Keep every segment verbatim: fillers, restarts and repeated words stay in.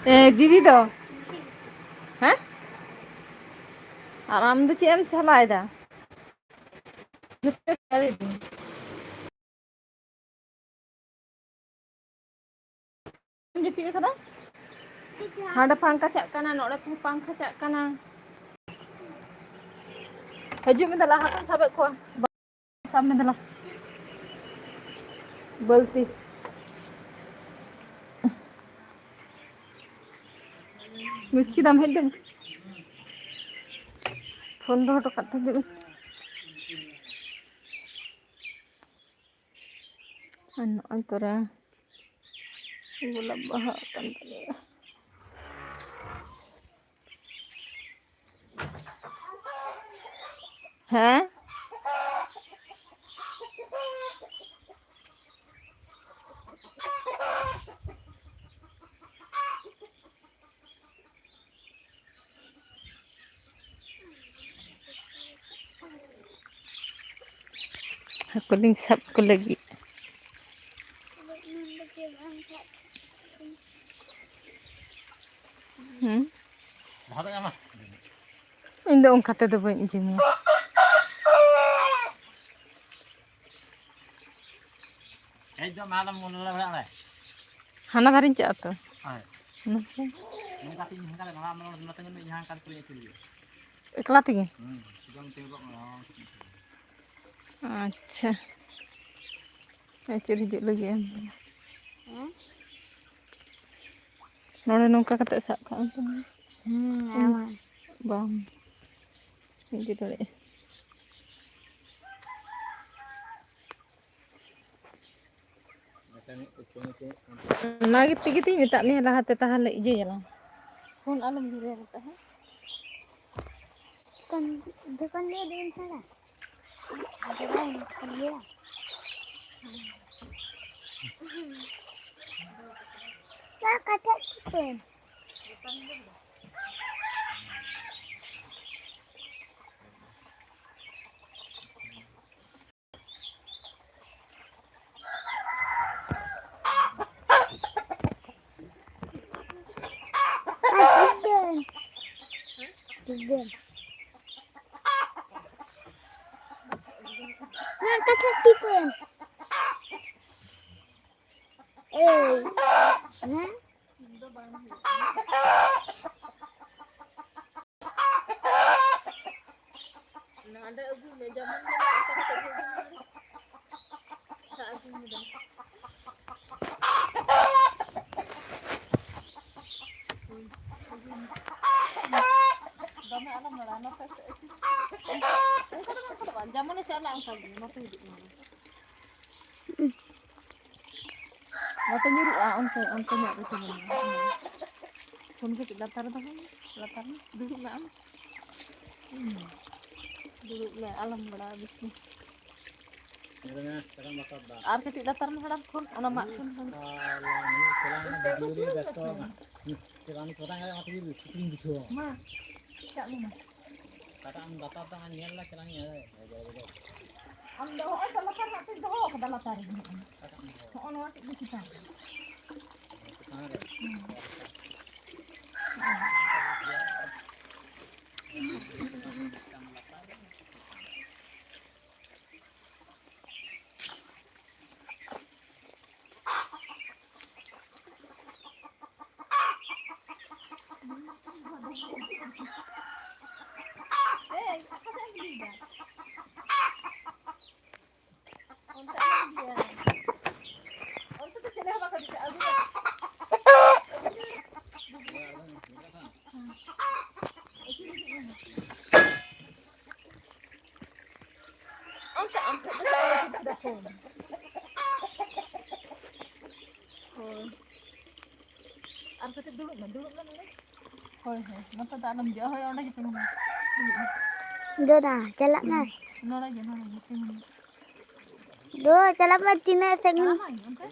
ᱮ, ᱫᱤᱫᱤ ᱫᱚ? ᱦᱮᱸ? ᱟᱨ ᱟᱢ ᱫᱚ ᱪᱮᱫ ᱮᱢ ᱪᱟᱞᱟᱣᱮᱫᱟ? ᱡᱚᱛᱚ ᱪᱟᱞᱟᱣᱮᱫᱟᱹᱧ᱾ ᱡᱟᱹᱯᱤᱫ ᱟᱠᱟᱫᱟ? ᱦᱟᱸᱰᱮ ᱯᱟᱝᱠᱷᱟ ᱪᱟᱜ ᱠᱟᱱᱟ, ᱱᱚᱰᱮ ᱠᱚᱦᱚᱸ ᱯᱟᱝᱠᱷᱟ ᱪᱟᱜ ᱠᱟᱱᱟ᱾ ᱦᱤᱡᱩᱜ ᱢᱮ, ᱫᱮᱞᱟ, ᱦᱟᱹᱠᱩᱧ ᱥᱟᱵᱮᱫ ᱠᱚᱣᱟ᱾ ᱥᱟᱵ ᱢᱮ, ᱫᱮᱞᱟ᱾ ᱵᱟᱹᱞᱛᱤ᱾ ᱵᱩᱡᱽ ᱠᱮᱫᱟᱢ, ᱦᱮᱡ ᱫᱚ᱾ ᱯᱷᱳᱱ ᱫᱚᱦᱚ ᱦᱚᱴᱚ ᱠᱟᱜ ᱛᱮ ᱦᱤᱡᱩᱜ ᱢᱮ᱾ ᱟᱨ ᱱᱚᱜᱼᱚᱭ ᱛᱚᱨᱟ ᱜᱳᱞᱟᱯ ᱵᱟᱦᱟ ᱠᱟᱱ ᱛᱟᱞᱮᱭᱟ᱾ ᱦᱮᱸ? ᱦᱟᱹᱠᱩ ᱞᱤᱧ ᱥᱟᱵ ᱠᱚ ᱞᱟᱹᱜᱤᱫ᱾ ᱦᱩᱸ? ᱤᱧ ᱫᱚ ᱚᱱᱠᱟ ᱛᱮᱫᱚ ᱵᱟᱹᱧ ᱤᱭᱟᱹ ᱢᱮᱭᱟ᱾ ᱦᱮᱡ ᱫᱚ ᱢᱟ ᱟᱞᱚᱢ ᱢᱚᱱᱮ ᱵᱟᱲᱟᱜ ᱨᱮ᱾ ᱦᱟᱱᱟ ᱫᱷᱟᱨᱮᱧ ᱪᱟᱜᱼᱟ ᱛᱚ᱾ ᱦᱳᱭ᱾ ᱱᱚᱝᱠᱟ᱾ ᱱᱚᱝᱠᱟ ᱛᱮᱧ ᱦᱟᱱᱠᱟ ᱨᱮ ᱱᱚᱣᱟ ᱟᱢ ᱨᱚᱲ ᱱᱚᱛᱮ ᱧᱮᱞ ᱢᱮ, ᱤᱧ ᱦᱟᱱᱠᱟ ᱨᱮ ᱠᱩᱞᱤᱧ ᱟᱹᱪᱩᱨ ᱜᱮᱭᱟ᱾ ᱮᱠᱞᱟ ᱛᱮᱜᱮ? ᱦᱩᱸ, ᱡᱚᱢ ᱛᱤᱸᱜᱩ ᱠᱚᱜ ᱢᱮ, ᱱᱚᱣᱟ ᱟᱪᱪᱷᱟ᱾ ᱟᱹᱪᱩᱨ ᱦᱤᱡᱩᱜ ᱞᱟᱹᱜᱤᱫ ᱮᱢ᱾ ᱦᱮᱸ? ᱱᱚᱰᱮ ᱱᱚᱝᱠᱟ ᱠᱟᱛᱮ ᱥᱟᱵ ᱠᱟᱜ ᱢᱮ᱾ ᱦᱩᱸ, ᱟᱢᱟ᱾ ᱵᱟᱢ ᱤᱫᱤ ᱫᱟᱲᱮᱭᱟᱜᱼᱟ᱾ ᱚᱱᱟ ᱜᱮ ᱛᱮᱜᱮ ᱛᱤᱧ ᱢᱮᱛᱟᱜ ᱢᱮᱭᱟ ᱞᱟᱦᱟᱛᱮ, ᱛᱟᱦᱚᱞᱮ ᱤᱭᱟᱹᱭᱟᱞᱟᱝ᱾ ᱯᱷᱳᱱ ᱟᱞᱚᱢ ᱜᱷᱩᱨᱟᱹᱣ ᱠᱟᱜᱼᱟ ᱦᱮᱸ᱾ ᱫᱚᱠᱟᱱ, ᱫᱚᱠᱟᱱ ᱨᱮ ᱫᱩᱲᱩᱵ ᱛᱟᱦᱮᱱᱟ᱾ ᱫᱚᱠᱟᱱ ᱨᱮ᱾ ᱚᱠᱟ ᱴᱷᱮᱡ ᱠᱷᱚᱱ? ᱜᱮ᱾ ᱱᱚᱣᱟ ᱠᱟᱛᱷᱟ ᱴᱤᱯ ᱮᱱ᱾ ᱮᱭ᱾ ᱦᱮᱸ? ᱱᱚᱰᱮ ᱟᱹᱜᱩᱭ ᱢᱮ, ᱡᱮᱢᱚᱱ ᱢᱮᱱᱟᱜ ᱚᱱᱠᱟ ᱠᱟᱛᱮ ᱜᱮ ᱟᱹᱜᱩᱭ ᱢᱮ᱾ ᱥᱟᱵ ᱟᱹᱜᱩᱭ ᱢᱮ ᱫᱮᱞᱟ᱾ ᱦᱩᱸ, ᱟᱹᱜᱩᱭ ᱢᱮ᱾ ᱫᱚᱢᱮ ᱟᱞᱚᱢ ᱨᱚᱲᱟ, ᱱᱚᱛᱮ ᱥᱮᱫ ᱦᱤᱡᱩᱜ ᱢᱮ᱾ ᱚᱱᱠᱟ ᱫᱚ ᱵᱟᱝ, ᱚᱱᱠᱟ ᱫᱚ ᱵᱟᱝ, ᱡᱮᱢᱚᱱᱮ ᱪᱟᱞᱟᱜ ᱚᱱᱠᱟ ᱜᱮ, ᱱᱚᱛᱮ ᱦᱤᱡᱩᱜ ᱢᱮ᱾ ᱱᱚᱛᱮ ᱧᱩᱨᱩᱜᱼᱟ, ᱚᱱᱛᱮ, ᱚᱱᱛᱮ ᱧᱚᱜ ᱨᱮ ᱛᱤᱸᱜᱩᱱ ᱢᱮ᱾ ᱦᱩᱸ᱾ ᱯᱷᱳᱱ ᱠᱟᱹᱴᱤᱡ ᱞᱟᱛᱟᱨ ᱨᱮ ᱫᱚᱦᱚᱭ ᱢᱮ, ᱞᱟᱛᱟᱨ ᱨᱮ᱾ ᱫᱩᱲᱩᱵ ᱢᱮ ᱟᱢ᱾ ᱦᱩᱸ᱾ ᱫᱩᱲᱩᱵ ᱢᱮ, ᱟᱞᱚᱢ ᱞᱟᱲᱟᱜᱼᱟ ᱵᱮᱥᱤ᱾ ᱧᱮᱞ ᱢᱮ, ᱪᱮᱫ ᱞᱮᱠᱟᱢ ᱞᱟᱛᱟᱨ ᱫᱟ᱾ ᱟᱨ ᱠᱟᱹᱴᱤᱡ ᱞᱟᱛᱟᱨ ᱢᱮ, ᱦᱟᱲᱟᱢ ᱯᱷᱳᱱ, ᱚᱱᱟ ᱢᱟᱜ ᱯᱷᱳᱱ ᱠᱷᱚᱱ᱾ ᱥᱟᱞᱟ, ᱱᱩᱭ ᱪᱟᱞᱟᱣ ᱮᱱᱟ ᱵᱷᱤᱰᱤᱭᱳ ᱨᱮ ᱵᱮᱥᱛᱚ ᱟᱠᱟᱱᱟ᱾ ᱪᱮᱫ ᱵᱟᱝ ᱪᱚᱸᱫᱟ ᱠᱟᱫᱟ, ᱚᱱᱟ ᱛᱮᱜᱮ ᱥᱩᱴᱤᱝ ᱵᱩᱡᱷᱟᱹᱣᱟ᱾ ᱢᱟ, ᱪᱟᱜ ᱢᱮ ᱢᱟ᱾ ᱚᱠᱟᱴᱟᱜ ᱮᱢ ᱞᱟᱛᱟᱨ ᱫᱟ, ᱧᱮᱞ ᱫᱟ, ᱪᱟᱞᱟᱝ ᱧᱮᱞ ᱫᱟ᱾ ᱟᱢ ᱫᱚ ᱦᱚᱸᱜᱼᱚᱭ ᱛᱚ ᱞᱟᱛᱟᱨ ᱨᱮᱱᱟᱜ ᱯᱮ ᱫᱚᱦᱚ ᱠᱟᱫᱟ, ᱞᱟᱛᱟᱨ ᱨᱮ ᱢᱮᱱᱟᱜᱼᱟ᱾ ᱚᱠᱟᱴᱟᱜ ᱮᱢ ᱫᱚᱦᱚ ᱦᱚᱸᱜᱼᱚ ᱱᱚᱣᱟ ᱴᱤᱡ ᱜᱮ ᱪᱮᱛᱟᱱ ᱨᱮ᱾ ᱪᱮᱛᱟᱱ ᱨᱮ? ᱦᱩᱸ᱾ ᱮᱭ, ᱚᱠᱟ ᱥᱮᱫ ᱮᱢ ᱤᱫᱤᱭᱮᱫᱟ? ᱚᱱᱛᱮ ᱟᱞᱚᱢ ᱤᱫᱤᱭᱟ᱾ ᱚᱱᱛᱮ ᱫᱚ ᱪᱮᱞᱮ ᱦᱚᱸ ᱵᱟᱠᱚ ᱫᱤᱥᱟᱹᱜᱼᱟ, ᱟᱹᱜᱩ ᱢᱮ᱾ ᱟᱢ ᱥᱮᱫ, ᱟᱢ ᱥᱮᱫ ᱫᱚ ᱪᱮᱫ ᱦᱚᱸ ᱵᱟᱠᱚ ᱫᱤᱥᱟᱹᱜᱼᱟ᱾ ᱦᱳᱭ᱾ ᱟᱨ ᱠᱟᱹᱴᱤᱡ ᱫᱩᱲᱩᱵ ᱢᱮ, ᱫᱩᱲᱩᱵ ᱢᱮ ᱱᱚᱰᱮ᱾ ᱦᱳᱭ, ᱦᱳᱭ, ᱱᱚᱛᱮ ᱫᱚ ᱟᱞᱚᱢ ᱦᱤᱡᱩᱜᱼᱟ᱾ ᱦᱳᱭ, ᱚᱸᱰᱮ ᱜᱮ ᱛᱤᱸᱜᱩᱱ ᱢᱮ᱾ ᱫᱩᱲᱩᱵ ᱢᱮ᱾ ᱫᱚ ᱫᱟ, ᱪᱟᱞᱟᱜ ᱢᱮ᱾ ᱦᱩᱸ, ᱱᱚᱰᱮ ᱜᱮ, ᱱᱚᱰᱮ ᱜᱮ ᱛᱤᱸᱜᱩᱱ ᱢᱮ᱾ ᱫᱩ, ᱪᱟᱞᱟᱜ ᱢᱮ, ᱛᱤᱱᱟᱹᱜ ᱥᱟᱺᱜᱤᱧ? ᱛᱟᱲᱟᱢᱟᱹᱧ ᱚᱱᱛᱮ?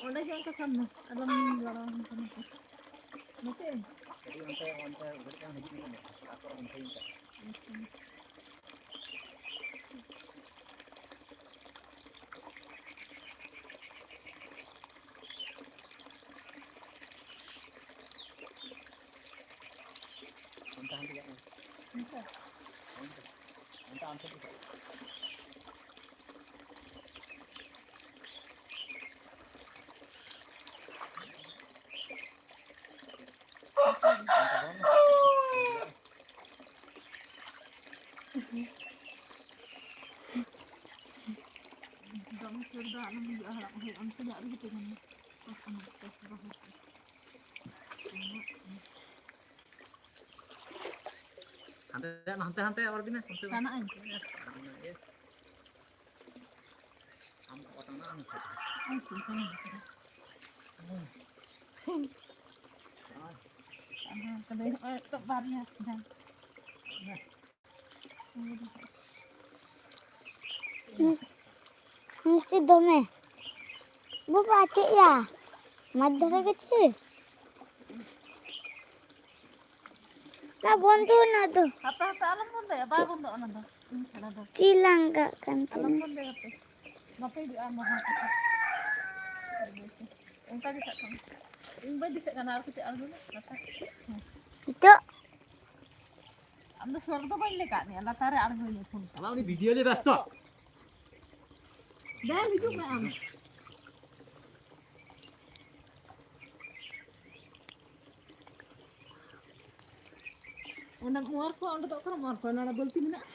ᱚᱸᱰᱮ ᱜᱮ ᱚᱱᱠᱟ ᱥᱟᱵ ᱢᱮ, ᱟᱞᱚᱢ ᱞᱟᱲᱟᱣ ᱦᱟᱱᱛᱮ ᱱᱟᱛᱮ᱾ ᱱᱚᱛᱮ? ᱠᱟᱹᱴᱤᱡ ᱚᱱᱛᱮ, ᱚᱱᱛᱮ ᱜᱷᱟᱹᱲᱤᱡ ᱜᱟᱱ ᱦᱤᱡᱩᱜ ᱢᱮ, ᱚᱲᱟᱜ ᱠᱚᱨᱮ ᱚᱱᱛᱮ ᱜᱮ ᱪᱟᱞᱟᱜ᱾ ᱟᱪᱪᱷᱟ᱾ ᱫᱚᱢᱮ ᱥᱩᱨ ᱫᱚ ᱟᱞᱚᱢ ᱦᱤᱡᱩᱜᱼᱟ, ᱦᱟᱲᱟᱢ ᱦᱩᱭᱩᱜ ᱚᱱᱛᱮ ᱧᱚᱜ ᱨᱮᱜᱮ ᱛᱤᱸᱜᱩᱱ ᱢᱮ᱾ ᱦᱟᱱᱛᱮ, ᱦᱟᱱᱛᱮ, ᱦᱟᱱᱛᱮ ᱟᱵᱟᱨ ᱵᱤᱱ, ᱦᱟᱱᱛᱮ ᱵᱤᱱ᱾ ᱴᱟᱱᱟᱜ ᱟᱹᱧ᱾ ᱟᱢ ᱠᱚ ᱴᱟᱱᱟᱜ ᱟᱢ᱾ ᱟᱨ ᱪᱮᱫ ᱠᱟᱱᱟ? ᱟᱫᱚ ᱛᱚᱵᱮ ᱱᱚᱜᱼᱚᱭ ᱛᱚ ᱵᱟᱨᱭᱟ ᱡᱟᱝ᱾ ᱢᱩᱪᱤ ᱫᱚᱢᱮ᱾ ᱵᱟᱵᱟ, ᱪᱮᱫ ᱭᱟ? ᱢᱟᱫ ᱫᱷᱟᱨᱮ ᱜᱮ ᱪᱮᱫ? ᱱᱟ ᱵᱚᱱᱫᱚ ᱱᱟ ᱫᱚ᱾ ᱦᱟᱯᱮ, ᱦᱟᱯᱮ, ᱟᱞᱚᱢ ᱵᱚᱱᱫᱚᱭᱟ, ᱵᱟᱭ ᱵᱚᱱᱫᱚᱜᱼᱟ ᱚᱱᱟ ᱫᱚ᱾ ᱤᱧ ᱪᱷᱟᱲᱟ ᱫᱚ᱾ ᱛᱤ ᱞᱟᱸᱜᱟᱜ ᱠᱟᱱ ᱟᱞᱚᱢ ᱛᱤᱧᱟ᱾ ᱵᱚᱱᱫᱚᱭᱟ, ᱦᱟᱯᱮ᱾ ᱵᱟᱯᱮ ᱦᱤᱡᱩᱜᱼᱟ, ᱟᱨ ᱢᱟ ᱦᱚᱸ᱾ ᱚᱱᱠᱟ ᱜᱮ ᱥᱟᱵ ᱠᱟᱜ ᱢᱮ᱾ ᱤᱧ ᱵᱟᱹᱧ ᱫᱤᱥᱟᱹᱜ ᱠᱟᱱᱟ, ᱟᱨ ᱠᱟᱹᱴᱤᱡ ᱟᱬᱜᱚ ᱢᱮ, ᱞᱟᱛᱟᱨ᱾ ᱦᱮᱸ᱾ ᱱᱤᱛᱚᱜ? ᱟᱢ ᱫᱚ ᱥᱚᱨ ᱫᱚ ᱵᱟᱹᱧ ᱞᱟᱹᱭ ᱠᱟᱜ ᱢᱮᱭᱟ, ᱞᱟᱛᱟᱨ ᱨᱮ ᱟᱬᱜᱚᱭ ᱢᱮ ᱯᱷᱳᱱ ᱠᱟᱜ᱾ ᱟᱢᱟᱜ ᱩᱱᱤ ᱵᱷᱤᱰᱤᱭᱳ ᱞᱮ ᱵᱮᱥᱛᱚ᱾ ᱫᱮ, ᱦᱤᱡᱩᱜ ᱢᱮ ᱟᱢ᱾ ᱚᱱᱟ ᱢᱳᱣᱟᱨ ᱠᱚ ᱚᱸᱰᱮ ᱫᱚ ᱚᱠᱟᱨᱮ ᱢᱳᱣᱟᱨ ᱠᱚ? ᱱᱚᱰᱮ ᱵᱟᱹᱞᱛᱤ ᱢᱮᱱᱟᱜᱼᱟ᱾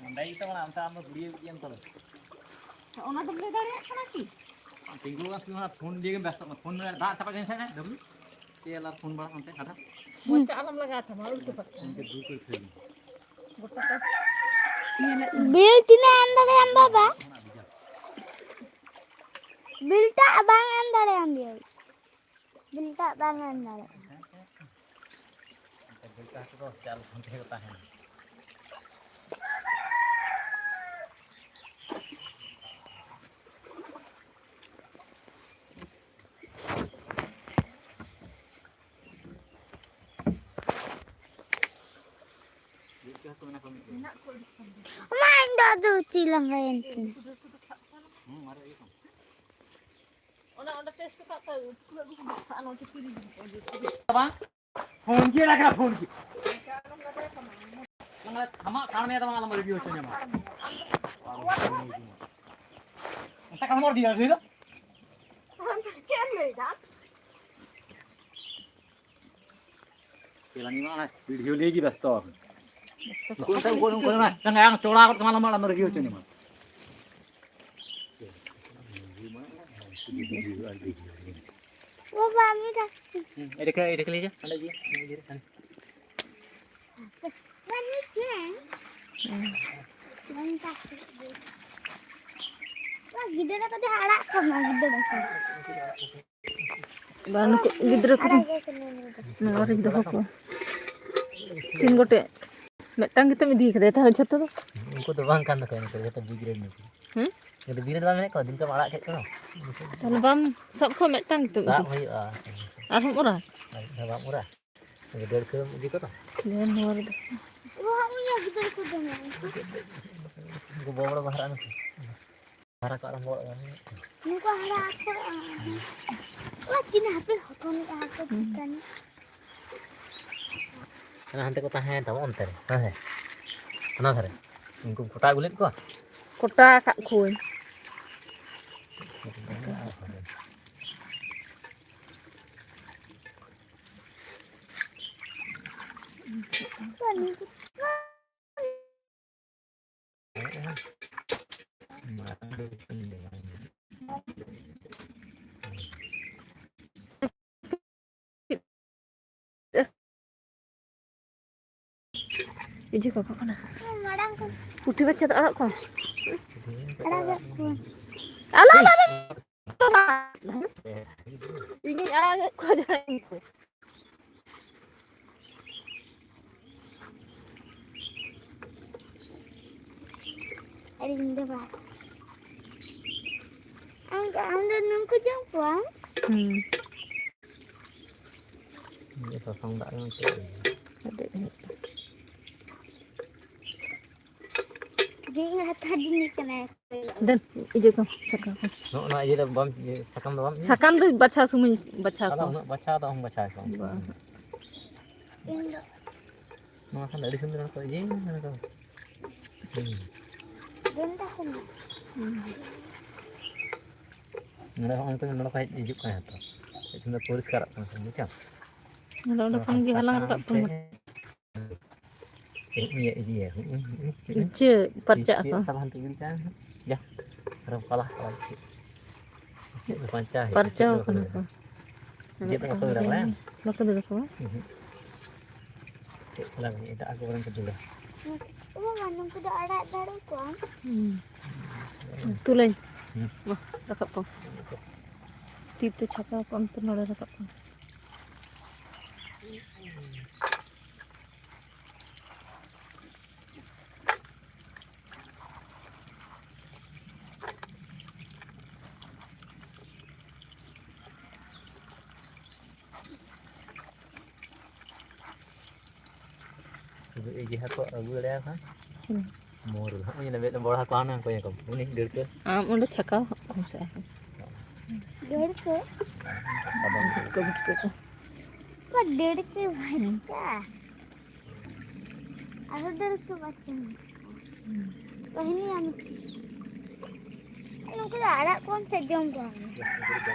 ᱚᱸᱰᱮ ᱜᱮᱛᱚ ᱢᱮᱱᱟᱜᱼᱟ, ᱚᱱᱛᱮ ᱟᱢ ᱫᱚ ᱜᱩᱲᱤᱭᱟᱹ ᱤᱭᱟᱹ ᱛᱚᱵᱮ᱾ ᱚᱱᱟ ᱫᱚᱢ ᱞᱟᱹᱭ ᱫᱟᱲᱮᱭᱟᱜ ᱠᱟᱱᱟ ᱠᱤ? ᱛᱤᱸᱜᱩ ᱵᱟᱝ ᱛᱤᱸᱜᱩ, ᱚᱱᱟ ᱯᱷᱳᱱ ᱱᱤᱭᱮ ᱜᱮ ᱵᱮᱥᱛᱚᱜ ᱠᱟᱱᱟ᱾ ᱯᱷᱳᱱ ᱢᱮ, ᱫᱟᱜ ᱪᱟᱵᱟ ᱡᱮᱱ ᱥᱮ ᱰᱟᱵᱞᱩ᱾ ᱪᱮᱫ ᱟᱞᱟᱨ ᱯᱷᱳᱱ ᱵᱟᱲᱟ ᱚᱱᱛᱮ ᱠᱟᱴᱟ᱾ ᱢᱚᱪᱟ ᱟᱞᱚᱢ ᱞᱟᱜᱟᱣ ᱛᱟᱢᱟ, ᱩᱞᱴᱟᱹ ᱯᱟᱞᱴᱟ᱾ ᱤᱱᱠᱟᱹ ᱫᱩ ᱠᱚ ᱠᱷᱟᱹᱞᱤ᱾ ᱜᱚᱴᱟ ᱠᱚ᱾ ᱵᱤᱞ ᱛᱤᱱᱟᱹᱜ ᱮᱢ ᱫᱟᱲᱮᱭᱟᱜᱼᱟᱢ ᱵᱟᱵᱟ? ᱚᱱᱟ ᱵᱷᱮᱡᱟ᱾ ᱵᱤᱞ ᱴᱟᱜ ᱵᱟᱝ ᱮᱢ ᱫᱟᱲᱮᱭᱟᱢ ᱵᱤᱞ᱾ ᱵᱤᱞ ᱴᱟᱜ ᱵᱟᱝ ᱮᱢ ᱫᱟᱲᱮᱭᱟᱜᱼᱟ᱾ ᱮᱱᱛᱮ ᱵᱤᱞ ᱴᱟᱜ ᱫᱚ ᱪᱟᱞ ᱚᱱᱛᱮ ᱜᱮ ᱛᱟᱦᱮᱱᱟ᱾ ᱢᱟ, ᱤᱧ ᱫᱚ ᱟᱫᱚ ᱛᱤ ᱞᱟᱸᱜᱟᱭᱮᱱ ᱛᱤᱧᱟ᱾ ᱚᱱᱟ ᱚᱸᱰᱮ ᱴᱮᱥᱴ ᱠᱟᱜ ᱠᱚᱣᱟ, ᱩᱛᱩ ᱟᱹᱜᱩ ᱠᱚ ᱵᱟᱠᱷᱟᱱ ᱚᱱᱟ ᱪᱤᱠᱟᱹ ᱨᱮ ᱵᱟᱝ? ᱯᱷᱳᱱ ᱜᱮ ᱞᱟᱜᱟ, ᱯᱷᱳᱱ ᱜᱮ᱾ ᱟᱢᱟᱜ ᱥᱟᱲ ᱢᱮ ᱫᱚ ᱟᱞᱚᱢ ᱨᱤᱰᱤ ᱦᱚᱪᱚᱧᱟ ᱢᱟ᱾ ᱚᱱᱛᱮ ᱠᱟᱞᱢᱚᱨ ᱫᱤᱭᱟ ᱫᱤ ᱫᱚ᱾ ᱪᱮᱫ ᱮᱢ ᱞᱟᱹᱭᱫᱟ? ᱪᱮᱞᱟᱝ ᱢᱟ ᱚᱱᱟ ᱵᱷᱤᱰᱤᱭᱳ ᱞᱤᱭᱮ ᱜᱮ ᱵᱮᱥᱛᱚ᱾ ᱩᱱᱠᱩ ᱚᱱᱛᱮ ᱩᱱᱠᱩ ᱩᱱᱠᱩ ᱚᱱᱟ ᱪᱟᱸᱜᱟ ᱪᱚᱲᱟ ᱜᱚᱫ ᱠᱟᱢᱟ ᱟᱞᱚᱢ ᱨᱤᱰᱤ ᱦᱚᱪᱚᱧᱟ ᱢᱟ᱾ ᱵᱟᱵᱟ, আমি ডাকছি। এটা কে, এটা কে নিয়ে যা। ᱵᱟᱹᱱᱩᱜ ᱪᱮᱫ? ᱵᱟᱹᱧ ᱛᱟᱠ ᱠᱮᱫ ᱜᱮ᱾ ᱵᱟ, ᱜᱤᱫᱽᱨᱟᱹ ᱠᱚᱫᱚ ᱟᱲᱟᱜ ᱠᱚᱢᱟ, ᱜᱤᱫᱽᱨᱟᱹ ᱠᱚ᱾ ᱵᱟᱹᱱᱩᱜ ᱠᱚ, ᱜᱤᱫᱽᱨᱟᱹ ᱠᱚᱫᱚ᱾ ᱟᱲᱟᱜ ᱜᱮ ᱠᱟᱹᱱᱟᱹᱧ ᱤᱧ ᱫᱚ᱾ ᱱᱚᱣᱟ ᱨᱤᱧ ᱫᱚᱦᱚ ᱠᱚᱣᱟ᱾ ᱛᱤᱱ ᱜᱚᱴᱮᱡ? ᱢᱤᱫᱴᱟᱝ ᱜᱮᱛᱚᱢ ᱤᱫᱤ ᱠᱟᱫᱟᱭᱟ, ᱛᱟᱦᱞᱮ ᱡᱷᱚᱛᱚ ᱫᱚ? ᱩᱱᱠᱩ ᱫᱚ ᱵᱟᱝ ᱠᱟᱱ ᱛᱟᱠᱚᱣᱟ, ᱩᱱᱠᱩ ᱫᱚ ᱡᱷᱚᱛᱚ ᱵᱤᱜᱽ ᱨᱮᱱ ᱜᱮ᱾ ᱦᱮᱸ? ᱩᱱᱠᱩ ᱫᱚ ᱵᱤᱨ ᱨᱮ ᱵᱟᱝ ᱢᱮᱱᱟᱜ ᱠᱚᱣᱟ, ᱫᱤᱱ ᱠᱟᱢ ᱟᱲᱟᱜ ᱠᱮᱫ ᱠᱚᱣᱟ᱾ ᱛᱟᱦᱞᱮ ᱵᱟᱢ ᱥᱟᱵ ᱠᱚᱣᱟ, ᱢᱤᱫᱴᱟᱝ ᱜᱮᱛᱚᱢ ᱥᱟᱵ ᱤᱫᱤ? ᱦᱩᱭᱩᱜᱼᱟ᱾ ᱟᱨᱦᱚᱸᱢ ᱚᱨᱟ? ᱟᱨ ᱢᱤᱫ ᱫᱷᱟᱣ ᱵᱟᱢ ᱚᱨᱟ? ᱰᱟᱹᱲᱠᱟᱹᱢ ᱤᱫᱤ ᱠᱚ ᱛᱚ᱾ ᱞᱟᱹᱭᱟᱢ ᱱᱚᱣᱟ ᱨᱮᱫᱚ᱾ ᱩᱱᱠᱩ ᱵᱚᱲᱚ ᱵᱚᱲᱚ ᱠᱚ ᱦᱟᱨᱟᱜᱼᱟ ᱱᱩᱠᱩ᱾ ᱦᱟᱨᱟ ᱠᱚ ᱟᱨᱟᱢᱵᱚ ᱜᱚᱫ ᱟᱠᱟᱱᱟ᱾ ᱱᱩᱠᱩ ᱦᱟᱨᱟ ᱟᱠᱚ᱾ ᱳᱭ ᱛᱤᱱᱟᱹᱜ ᱦᱟᱯᱮ ᱦᱚᱯᱚᱱᱚᱜᱼᱟ ᱦᱟᱯᱮ ᱦᱩᱸ᱾ ᱴᱷᱤᱠᱟᱹᱱ᱾ ᱦᱟᱱᱟ ᱦᱟᱱᱛᱮ ᱠᱚ ᱛᱟᱦᱮᱸᱭᱮᱱ ᱛᱟᱢᱟ ᱚᱱᱛᱮ ᱨᱮ, ᱦᱮᱸ ᱥᱮ? ᱦᱟᱱᱟ ᱫᱷᱟᱨᱮ᱾ ᱩᱱᱠᱩᱢ ᱠᱚᱴᱟ ᱟᱹᱜᱩ ᱞᱮᱫ ᱠᱚᱣᱟ? ᱠᱚᱴᱟ ᱟᱠᱟᱫ ᱠᱚᱣᱟᱹᱧ᱾ ᱤᱡᱤ ᱠᱚ ᱠᱟᱱᱟ᱾ ᱢᱟᱲᱟᱝ ᱠᱚ ᱯᱩᱴᱷᱤ ᱵᱟᱪᱪᱟ ᱫᱚ ᱟᱲᱟᱜ ᱠᱚᱢ᱾ ᱟᱲᱟᱜ ᱠᱟᱜ ᱠᱚᱣᱟ᱾ ᱟᱞᱚ, ᱟᱞᱚ, ᱟᱞᱚ᱾ ᱤᱧᱤᱧ ᱟᱲᱟᱜᱮᱫ ᱠᱚᱣᱟ ᱡᱟᱦᱟᱸᱭ ᱜᱮ᱾ ᱟᱨ ᱤᱧ ᱫᱚ ᱵᱟᱝ᱾ ᱟᱢ, ᱟᱢ ᱫᱚ ᱱᱩᱠᱩ ᱡᱚᱢ ᱠᱚᱣᱟᱢ? ᱦᱩᱸ᱾ ᱥᱟᱥᱟᱝ ᱫᱟᱜ ᱧᱩ ᱦᱚᱪᱚ᱾ ᱡᱤᱞ ᱦᱟᱛᱟᱣ ᱡᱤᱱᱤᱥ ᱠᱟᱱᱟᱭ᱾ ᱫᱮᱱ, ᱤᱭᱟᱹ ᱠᱚ, ᱪᱟᱠᱟ ᱠᱚ᱾ ᱱᱚᱜᱼᱚ ᱱᱚᱣᱟ ᱤᱭᱟᱹ ᱫᱚ ᱵᱟᱢ, ᱤᱭᱟᱹ, ᱥᱟᱠᱟᱢ ᱫᱚ ᱵᱟᱢ ᱤᱭᱟᱹ? ᱥᱟᱠᱟᱢ ᱫᱚ ᱵᱟᱪᱷᱟᱣ ᱥᱚᱢᱚᱭ ᱵᱟᱪᱷᱟᱣ ᱟᱫᱚ ᱠᱚ᱾ ᱩᱱᱟᱹᱜ ᱵᱟᱪᱷᱟᱣ ᱫᱚ ᱚᱦᱚᱢ ᱵᱟᱪᱷᱟᱣ ᱠᱚᱣᱟ᱾ ᱵᱟᱝ᱾ ᱤᱧ ᱫᱚ ᱱᱚᱣᱟ ᱠᱷᱟᱱ ᱫᱚ ᱟᱹᱰᱤ ᱥᱩᱱᱫᱚᱨ ᱠᱚ ᱤᱭᱟᱹᱭ ᱠᱟᱱᱟ ᱠᱚ᱾ ᱦᱩᱸ᱾ ᱜᱮᱱᱫᱟ ᱠᱷᱟᱱ᱾ ᱱᱚᱰᱮ ᱦᱚᱸ ᱚᱱᱛᱮ ᱱᱚᱰᱮ ᱠᱷᱚᱱ ᱦᱮᱡ ᱦᱤᱡᱩᱜ ᱠᱟᱱᱟ ᱛᱚ᱾ ᱦᱮᱡ ᱥᱩᱱᱫᱚᱨ ᱯᱚᱨᱤᱥᱠᱟᱨᱚᱜ ᱠᱟᱱᱟ, ᱵᱩᱡᱷᱟᱣ? ᱟᱫᱚ ᱚᱸᱰᱮ ᱱᱚᱣᱟ ᱠᱷᱚᱱ ᱜᱮ ᱦᱟᱥᱟ ᱦᱟᱞᱟᱝ ᱠᱟᱱ ᱨᱟᱠᱟᱵ ᱯᱮ ᱛᱮ ᱢᱟ᱾ ᱤᱭᱟᱹ, ᱤᱭᱟᱹ, ᱦᱩᱸ, ᱦᱩᱸ, ᱦᱩᱸ᱾ ᱤᱪᱟᱹᱜ ᱯᱟᱨᱪᱟᱜ ᱤᱪᱟᱹᱜ ᱟᱠᱚ᱾ ᱥᱟᱵᱟᱱ ᱛᱮ ᱜᱤᱰᱤ ᱠᱟᱜ ᱢᱮ᱾ ᱡᱟ, ᱟᱨᱚ ᱯᱟᱞᱟ, ᱯᱟᱞᱟ ᱤᱪᱟᱹᱜ᱾ ᱤᱪᱟᱹᱜ ᱫᱚ ᱯᱟᱧᱪᱟ ᱦᱩᱭᱩᱜᱼᱟ, ᱤᱪᱟᱹᱜ ᱯᱟᱨᱪᱟᱣ ᱫᱚ ᱵᱟᱠᱚ ᱠᱟᱱᱟ ᱫᱟᱹᱲᱟ᱾ ᱠᱚ᱾ ᱤᱪᱟᱹᱜ ᱫᱚ ᱵᱟᱠᱚ ᱫᱟᱹᱲᱟ, ᱵᱟᱲᱟᱭᱟᱢ? ᱵᱟᱠᱚ ᱫᱟᱹᱲ ᱟᱠᱚᱣᱟ᱾ ᱦᱩᱸ, ᱦᱩᱸ᱾ ᱪᱮᱫ ᱠᱚ ᱞᱟᱹᱭᱟ, ᱮᱴᱟᱜ ᱠᱚ ᱵᱚᱨᱚᱝ ᱠᱚ ᱫᱟᱹᱲᱟ᱾ ᱚ ᱵᱟᱵᱟ, ᱱᱩᱠᱩ ᱫᱚ ᱟᱲᱟᱜ ᱫᱟᱲᱮ ᱠᱚᱣᱟᱢ? ᱦᱩᱸ᱾ ᱛᱩᱞᱟᱹᱧ᱾ ᱦᱩᱸ᱾ ᱢᱟ, ᱨᱟᱠᱟᱵ ᱠᱚᱢ᱾ ᱛᱤ ᱛᱮ ᱪᱷᱟᱠᱟᱣ ᱠᱚᱢ, ᱛᱚ ᱱᱚᱰᱮ ᱨᱟᱠᱟᱵ ᱠᱚᱢ᱾ ᱥᱩᱫᱷᱩ ᱤᱭᱟᱹ ᱦᱟᱹᱠᱩ ᱟᱹᱜᱩ ᱫᱟᱲᱮᱭᱟᱠᱚ ᱠᱷᱟᱱ᱾ ᱦᱩᱸ᱾ ᱢᱳᱨ ᱫᱚ ᱦᱟᱸᱜ ᱧᱮᱞ ᱢᱮ, ᱵᱚᱲ ᱦᱟᱹᱠᱩ ᱦᱟᱱᱟ ᱠᱚ ᱤᱭᱟᱹ ᱠᱚ, ᱩᱱᱤ ᱰᱟᱹᱲᱠᱟᱹ᱾ ᱟᱢ ᱚᱸᱰᱮ ᱪᱷᱟᱠᱟᱣ ᱠᱚᱢ ᱥᱮ᱾ ᱰᱟᱹᱲᱠᱟᱹ? ᱥᱟᱫᱚᱢ ᱰᱟᱹᱲᱠᱟᱹ᱾ ᱵᱷᱩᱴᱠᱟᱹ, ᱵᱷᱩᱴᱠᱟᱹ ᱠᱚ᱾ ᱚᱠᱟ ᱰᱟᱹᱲᱠᱟᱹ ᱵᱟᱪᱪᱟ? ᱟᱨᱦᱚᱸ ᱰᱟᱹᱲᱠᱟᱹ ᱵᱟᱪᱪᱟ ᱢᱮᱱᱟᱜᱼᱟ᱾ ᱦᱩᱸ᱾ ᱠᱟᱹᱦᱱᱤ ᱟᱢ᱾ ᱱᱩᱠᱩ ᱫᱚ ᱟᱲᱟᱜ ᱠᱚᱢ ᱥᱮ ᱡᱚᱢ ᱠᱚᱣᱟ?